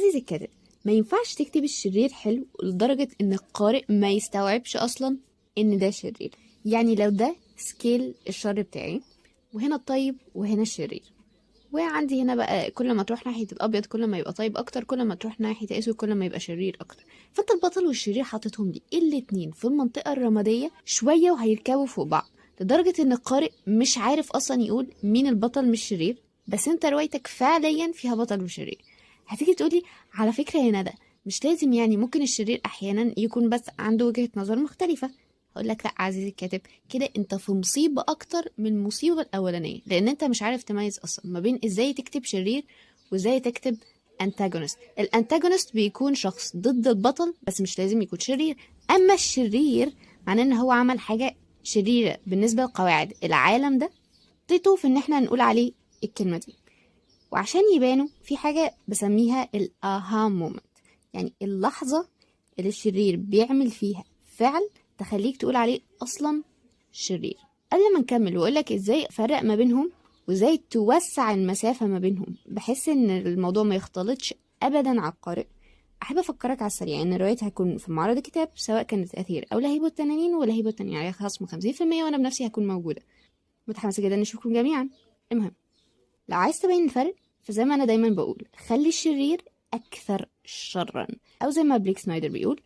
عزيزي الكاتب، ما ينفعش تكتب الشرير حلو لدرجة ان القارئ ما يستوعبش اصلا ان ده شرير. يعني لو ده scale الشر بتاعي، وهنا الطيب وهنا الشرير، وعندي هنا بقى كل ما تروح ناحية الأبيض كل ما يبقى طيب أكتر، كل ما تروح ناحية الأسود كل ما يبقى شرير أكتر. فأنت البطل والشرير حاططهم لي الاتنين في المنطقة الرمادية شوية وهيركبوا فوق بعض، لدرجة إن القارئ مش عارف أصلا يقول مين البطل مش الشرير، بس أنت روايتك فعليا فيها بطل وشرير. هتيجي تقولي على فكرة يا ندى مش لازم، يعني ممكن الشرير أحيانا يكون بس عنده وجهة نظر مختلفة. هقول لك لا عزيزي الكاتب، كده انت في مصيبة اكتر من المصيبة الاولانية، لان انت مش عارف تميز اصلا ما بين ازاي تكتب شرير وازاي تكتب antagonist. ال antagonist بيكون شخص ضد البطل بس مش لازم يكون شرير، اما الشرير معناه ان هو عمل حاجة شريرة بالنسبة لقواعد العالم ده، تيتو في ان احنا نقول عليه الكلمة دي. وعشان يبانوا في حاجة بسميها ال aha moment، يعني اللحظة اللي الشرير بيعمل فيها فعل تخليك تقول عليه أصلا شرير. قبل ما نكمل وأقولك إزاي أفرق ما بينهم وإزاي توسع المسافة ما بينهم بحيث إن الموضوع ما يختلطش أبدا على القارئ، أحب أفكرك على السريع إن روايتي هتكون في معرض الكتاب سواء كانت أثير أو لهيب التنانين، ولهيب التنانين عليها خصم 50%، وأنا بنفسي هكون موجودة. متحمسة جدا نشوفكم جميعا. المهم لو عايز تبين الفرق فزي ما أنا دايما بقول، خلي الشرير أكثر شرا، أو زي ما بليك سنايدر بيقول